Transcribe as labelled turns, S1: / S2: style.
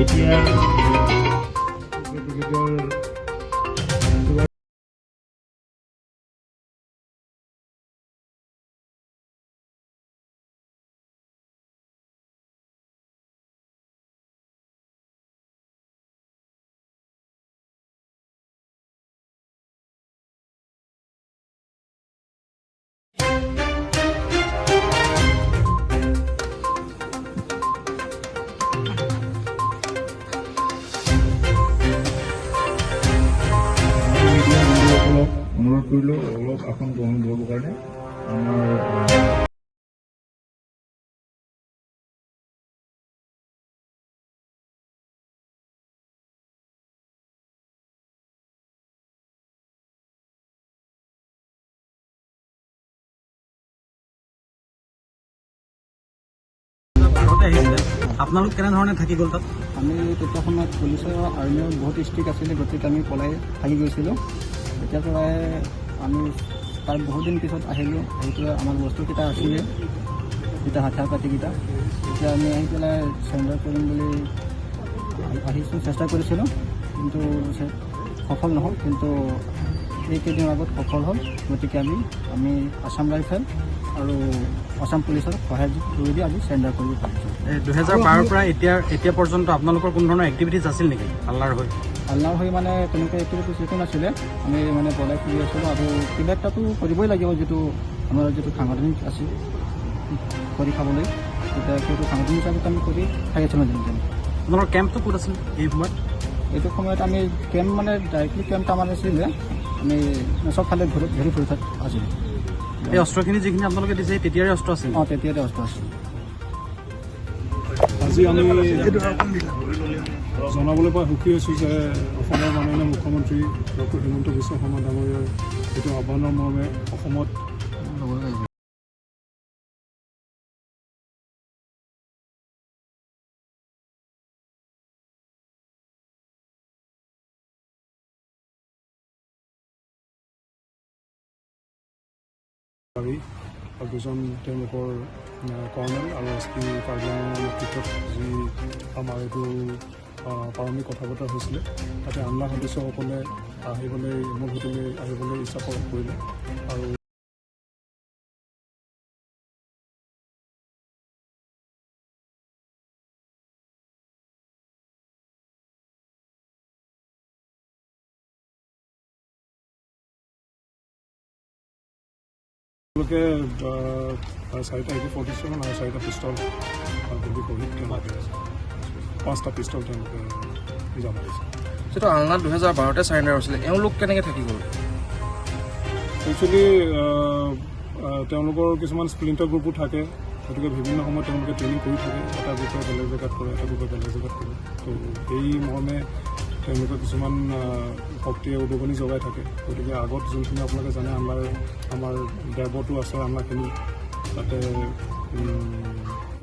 S1: এতিয়া
S2: brigadier
S3: media বন্ধুসকলক অনুৰোধ কৰিলোঁ অলপ আসন গ্ৰহণ কৰিবৰ কাৰণে। আমাৰ
S4: 12তে আহিছিলে, আপোনালোক কেনেধৰণে থাকি গ'ল তাত?
S5: আমি তেতিয়া সময়ত পুলিচৰ, আৰ্মিও বহুত ষ্ট্ৰিক্ট আছিলে, গতিকে আমি পলাই থাকি গৈছিলোঁ। তেতিয়া পৰাই আমি তাৰ বহুত দিন পিছত আহিলোঁ। আহি পেলাই আমাৰ বস্তুকেইটা আছিলে তেতিয়া, হাথিয়াৰ পাতিকেইটা। তেতিয়া আমি আহি পেলাই চাৰেণ্ডাৰ কৰিম বুলি আহিছোঁ, চেষ্টা কৰিছিলোঁ, কিন্তু সফল নহ'ল। কিন্তু এইকেইদিনৰ আগত সফল হ'ল। গতিকে আমি আছাম ৰাইফেল আৰু আছাম পুলিচৰ সহায় যোগেদি আজি চাৰেণ্ডাৰ কৰিব পাৰিছোঁ।
S4: এই 2012ৰ পৰা এতিয়া পৰ্যন্ত আপোনালোকৰ কোনো ধৰণৰ এক্টিভিটিজ আছিল নেকি আলনাৰ হৈ?
S5: আলনাৰ হৈ মানে তেনেকৈ এক্টিভিটিছ একো নাছিলে। আমি মানে পলাই ফুৰি আছিলোঁ আৰু কিবা এটাতো কৰিবই লাগিব, যিটো আমাৰ যিটো সাংগঠনিক আছিল কৰি খাবলৈ, তেতিয়া সেইটো সাংগঠনিক হিচাপত আমি কৰি থাকিছিলোঁ যেনে তেনে।
S4: আপোনালোকৰ কেম্পটো ক'ত আছিল এই সময়ত?
S5: এইটো সময়ত আমি কেম্প মানে ডাইৰেক্টলি কেম্প আমাৰ আছিলে, আমি চবফালে ঘূৰি ঘূৰি ফুৰি আছিলোঁ।
S4: এই অস্ত্ৰখিনি যিখিনি আপোনালোকে দিছে, সেই তেতিয়াৰে অস্ত্ৰ আছিল?
S5: অঁ, তেতিয়াতে অস্ত্ৰ আছিল।
S2: আজি আমি জনাবলৈ পাই সুখী হৈছোঁ যে অসমৰ মাননীয় মুখ্যমন্ত্ৰী ডক্টৰ হিমন্ত বিশ্ব শৰ্মা ডাঙৰীয়াৰ যিটো আহ্বানৰ মৰ্মে অসমত গাড়ী আৰু দুজন তেওঁলোকৰ কৰ্ণেল আৰু এছ পি কাৰ্যালয়ৰ নেতৃত্বত যি আমাৰ এইটো প্ৰাৰম্ভিক কথা বতৰা হৈছিলে, তাতে আনলা সদস্যসকলে আহিবলৈ, মোৰ সৈতে আহিবলৈ ইচ্ছা প্ৰকাশ কৰিলে আৰু তেওঁলোকে চাৰিটা AK-47 আৰু চাৰিটা পিষ্টল গুলি কৰি তেওঁলোকে পাঁচটা পিষ্টল তেওঁলোকে জমা দিছে।
S6: যিটো আলনাত 2012তে চাৰেণ্ডাৰ হৈছিলে, এওঁলোক কেনেকৈ থাকি গ'ল?
S2: একচুৱেলি তেওঁলোকৰ কিছুমান স্প্লিণ্টাৰ গ্ৰুপো থাকে, গতিকে বিভিন্ন সময়ত তেওঁলোকে ট্ৰেইনিং কৰি থাকে। এটা গ্ৰুপে বেলেগ জেগাত কৰে, এটা গ্ৰুপে বেলেগ জেগাত কৰে। তো সেই মৰ্মে তেওঁলোকে কিছুমান শক্তিয়ে উদগনি যোগাই থাকে। গতিকে আগত যোনখিনি আপোনালোকে জানে, আমাৰ দেৱতো আছে, আমাৰখিনি তাতে